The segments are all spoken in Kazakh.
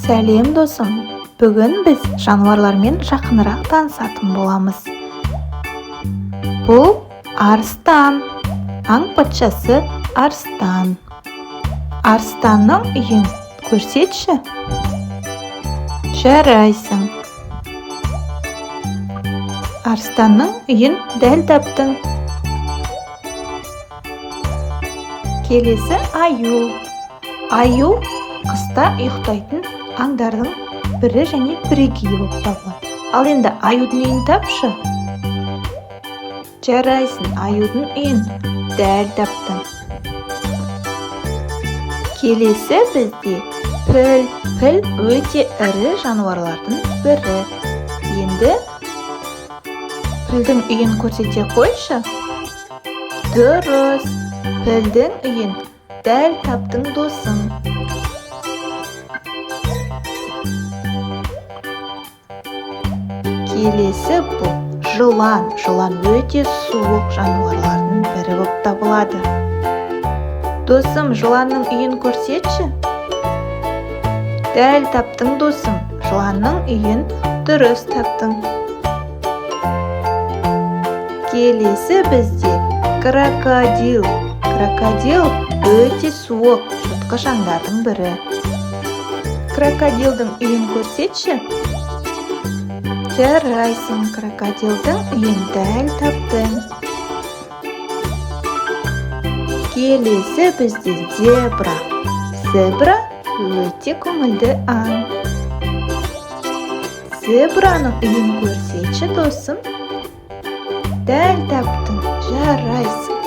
Сәлем, досым! Бүгін біз жануарлармен жақынырақ танысатын боламыз. Бұл арыстан, аң патшасы арыстан. Арыстанның үйін көрсетші. Жарайсың. Арыстанның үйін дәл таптың. Келесі аю. Аю қыста ұйықтайтын аңдардың бірі және бірегейі болып табылады. Ал енді аюдың үйін тапшы. Жарайсың, аюдың үйін дәл таптың. Келесі бізде піл. Піл өте ірі жануарлардың бірі. Енді пілдің үйін көрсете қойшы. Дұрыс, пілдің үйін дәл таптың, досым. Келесі бұл жылан. Жылан өте суық жануарлардың бірі болып табылады. Досым, жыланның үйін көрсетші. Дәл таптың, досым. Жыланның үйін дұрыс таптың. Келесі бізде крокодил. Крокодил өте суық жыртқыш аңдардың бірі. Крокодилдің үйін көрсетші. Жарайсың, крокодилдің үйін дәл таптың. Келесі бізде зебра. Зебра өте көңілді аң. Зебраның үйін көрсетші, досым. Дәл таптың, жарайсың.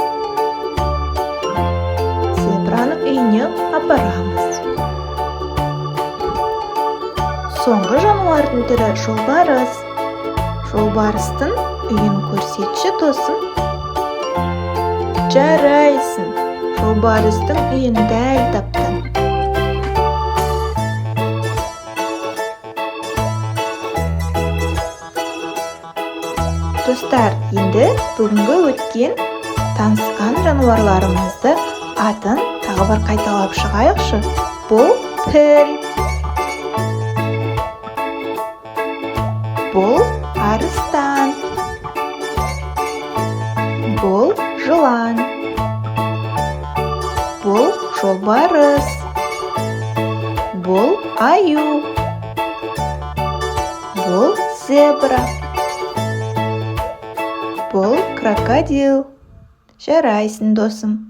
Зебраның үйіне апарамыз. Соңғы жануардың түрі жолбарыс. Жолбарыстың үйін көрсетші, досым. Жарайсың, жолбарыстың үйін дәл таптың. Достар, енді бүгінгі өткен танысқан жануарларымызды атын тағы бір қайталап шығайықшы. Бұл піл. Бұл арыстан. Бұл жылан. Бұл жолбарыс. Бұл аю. Бұл зебра. Бұл крокодил. Жарайсың, досым.